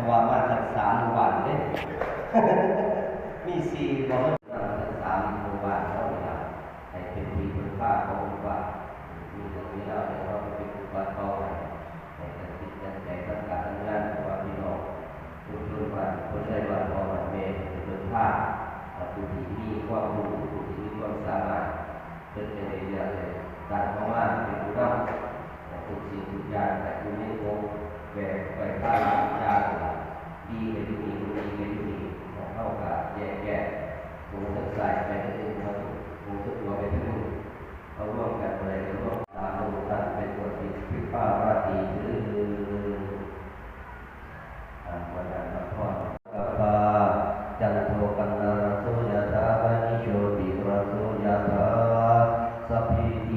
ວ່າມາຈາກສາມໝູ່ບ້ານເດ້ ມີສີ່ບໍ່ ມາຈາກສາມໝູ່ບ້ານເຮົານີ້ລະ ໃຫ້ເປັນທີ່ເພິ່ງພາຂອງລູກຫຼານ ມີເລື່ອງມີລາວໃຫ້ເຮົາໄປເປັນຜູ້ປັດເປົ່າໃຫ້ ໃຫ້ຕັ້ງຈິດຕັ້ງໃຈທຳການທຳງານ ເພາະວ່າພີ່ນ້ອງ ຊຸມຊົນບ້ານຄົນໃດບ້ານພໍ່ບ້ານແມ່ເພິ່ນເປັນເພິ່ງພາ ຜູ້ທີ່ມີຄວາມຮູ້ ຜູ້ທີ່ມີຄວາມສາມາດ ເພິ່ນຈະໄດ້ເລືອກໄດ້ຕັ້ງເຮົາມາເປັນຜູ້ນຳ ທຸກສິ່ງທຸກຢ່າງກະຢູ່ໃນອົບແບກໄວ້ພາລະທຸກຢ່າງ ດີກະຢູ່ນີ້ ບໍ່ດີກະຢູ່ນີ້ ພວກເຮົາກະແຍກແຍະ ໂອ້ ທາງຊ້າຍໄປທາງໜຶ່ງ ໂອ້ ທາງຂວາໄປທາງໜຶ່ງ ເຮົາລວມກັນບໍ່ໄດ້ກະລວມ ຕາມລົງທັນໄປກວດວິດ ວິພາລາຕີເທີ້ນ. ອາ ກວດນ້ຳພັກຜ່ອນ ກັບປາ ຈັນໂທ ປັນນະລະໂສ ຍະຖາ ມະນີ ໂຊຕິລະໂສ ຍະຖາ ສັບພີຕິ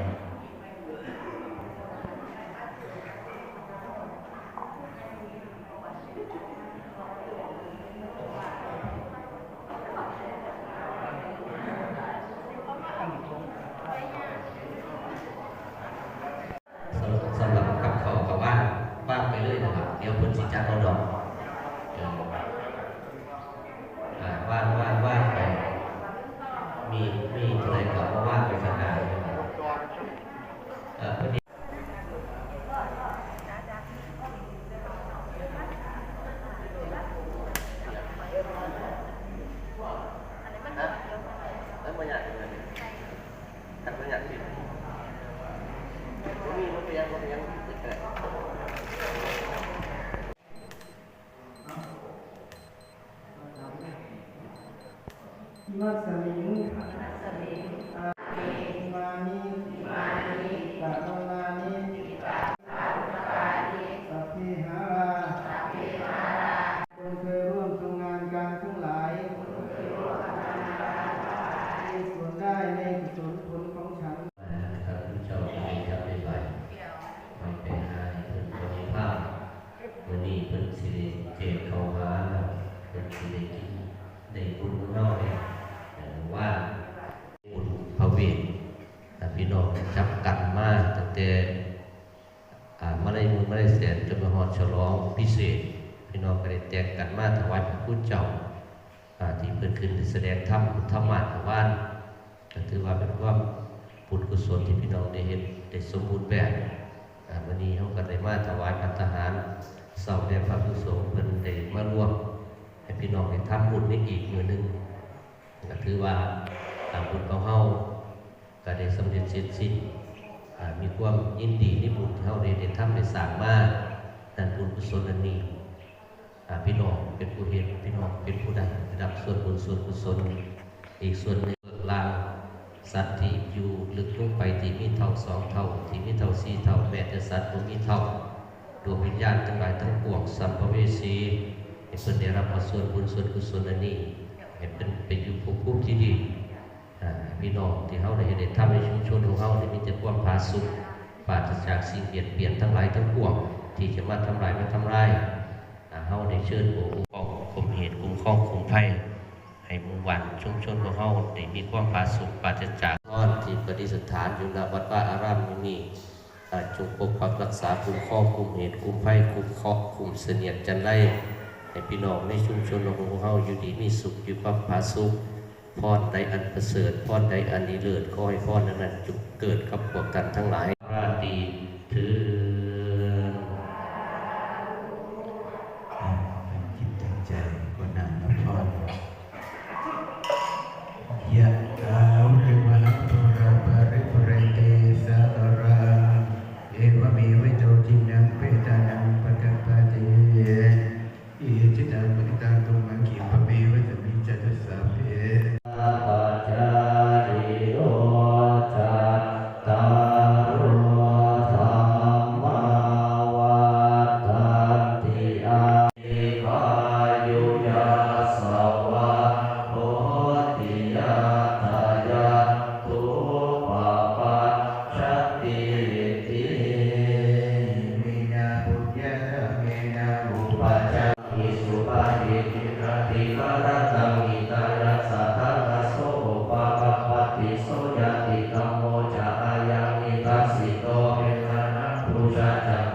ສຳ ສຳລັບກັບເຂົ້າກໍວ່າງ ວ່າງໄປເລີຍນະຄັບ ດຽວເພິ່ນຊິຈັດເອົາດອກ. ເອີ ອ່າ ວ່າງ ວ່າງ ວ່າງໄປ ມີ ມີເທົ່າໃດກໍເອົາມາວ່າງໄປຂ້າງໜ້າ. ເອີ ເພິ່ນ ອິມັດສະມິງ ອາ ອິມານິ ກະລຸນານິ ສັບເພຫະລາ ຄົນເຄີຍຮ່ວມຊົມງານການທັງຫຼາຍ ມີສ່ວນໄດ້ໃນກຸສົນຜົນຂອງ ມາຫາຂ້າພະເຈົ້າ ໄດ້ຈັບໄດ້ໄຫວ້ ໄວ້ໄປຫາໃຫ້ເພິ່ນປະນິບພານ. ມື້ນີ້ເພິ່ນຊິໄດ້ແຈກເຂົ້າຫາ ເພິ່ນຊິໄດ້ກິນໄດ້ບຸນນຳເຮົາເດ້. ເອີ ວ່າບຸນພະເວດ ອ່າ ພີ່ນ້ອງຈັບກັນມາຕັ້ງແຕ່ ອ່າ ມາໄລເງິນມາໄລແສນ ຈົນມາຮອດສະຫຼອງພິເສດ ພີ່ນ້ອງກໍໄດ້ແຕ່ງກັນມາຖວາຍພະຄຸນເຈົ້າ ອ່າ ທີ່ເພິ່ນຂຶ້ນໄປສະແດງທຳ ທຳມາດທະວານ ກໍຖືວ່າເປັນຄວາມບຸນກຸສົນທີ່ພີ່ນ້ອງໄດ້ເຮັດໄດ້ສົມບູນແບບ. ອ່າ ມື້ນີ້ເຮົາກໍໄດ້ມາຖວາຍພັດຕາຫານເຊົ້າແດ່ພະພິກຂຸສົງ ເພິ່ນໄດ້ມາລວມໃຫ້ພີ່ນ້ອງໄດ້ທຳບຸນໃນອີກມື້ໜຶ່ງ ກໍຖືວ່າ ອ່າ ບຸນຂອງເຮົາກໍໄດ້ສຳເລັດເສັດສິ້ນ. ອ່າ ມີຄວາມຍິນດີໃນບຸນທີ່ເຮົາໄດ້ ໄດ້ທຳໄດ້ສ້າງມາ ນັ້ນບຸນກຸສົນອັນນີ້ ອ່າ ພີ່ນ້ອງເປັນຜູ້ເຮັດ ພີ່ນ້ອງເປັນຜູ້ໄດ້ຮັບສ່ວນບຸນສ່ວນກຸສົນ. ອີກສ່ວນໜຶ່ງເບື້ອງລ່າງ ສັດທີ່ຢູ່ເລິກລົງໄປ ທີ່ມີເຖົ້າສອງເຖົ້າ ທີ່ມີເຖົ້າສີ່ເຖົ້າ ແມ້ແຕ່ສັດບໍ່ມີເຖົ້າ ດວງວິນຍານທັງຫຼາຍທັງປວງ ສຳພະເວສີ ໃຫ້ເພິ່ນໄດ້ຮັບເອົາສ່ວນບຸນສ່ວນກຸສົນອັນນີ້ ໃຫ້ເພິ່ນໄປຢູ່ພົບພູມທີ່ດີ. ອ່າ ພີ່ນ້ອງທີ່ເຮົາໄດ້ເຮັດໄດ້ທຳໃນຊຸມຊົນຂອງເຮົານີ້ ມີແຕ່ຄວາມຜາສຸກ ປາສະຈາກສິ່ງບຽດບຽນທັງຫຼາຍທັງປວງ ທີ່ຈະມາທຳລາຍ ມາທຳລາຍ. ອ່າ ເຮົາໄດ້ເຊີນໂອ້ ຄຸ້ມຄອງ ຄຸ້ມເຫດ ຄຸ້ມຄອງ ຄຸ້ມໄພ ໃຫ້ໝູ່ບ້ານຊຸມຊົນຂອງເຮົາໄດ້ມີຄວາມຜາສຸກ ປາສະຈາກ ທີ່ປະດິດສະຖານຢູ່ ນະ ວັດວາອາຣາມແຫ່ງນີ້ ອ່າ ຈົ່ງປົກປັກຮັກສາ ຄຸ້ມຄອງ ຄຸ້ມເຫດ ຄຸ້ມໄພ ຄຸ້ມເຄາະ ຄຸ້ມສະຫງຽດຈັນໄລ ໃຫ້ພີ່ນ້ອງໃນຊຸມຊົນຂອງພວກເຮົາຢູ່ດີມີສຸກ ຢູ່ຄວາມຜາສຸກ. ພອນໃດອັນປະເສີດ ພອນໃດອັນດີເລີດ ຂໍໃຫ້ພອນນັ້ນໆ ຈົ່ງເກີດກັບພວກທ່ານທັງຫຼາຍ. ລາຕີເທີນ. ຕັ້ງຈິດຕັ້ງໃຈ ຂໍນາມຮັບພອນ. ຍະຖາ ວາລິວະຫາ ປູຣາ ປະລິປູເຣນຕິ ສາຄາລັງ ເອວະເມວະ ໂຕ ທິນນະ ເປຕານັງ ປະກະປະຕິ ອິ ຈິຕັງ ປະຕິຕັງ ຕຸມມະງ ຂິປະເມວະ ສະມິດສະຕຸ ສັບເພ ປັດຈາຍິໂນ ຈັດຕາໂຣ ທຳມາ ວັດທັນຕິ ອາຍຸ ຍະສະວະ ໂພທິ ຍະຖາ ຍະ ທຸປະປັດ ສັນຕິ ວິດທິ ເມນະ ປຸນຍະທຳເມນະ ອຸປະຈາ ອິ ສຸປະຕິ ຕິກະຕິ ກະລະຕັງ ຫິຕາຍະ ສະທາຄະໂສ ໂອປະກຳປະຕິ ໂສ ຍາຕິກຳໂມ ຈະ ອາຍັງ ສະຈັງ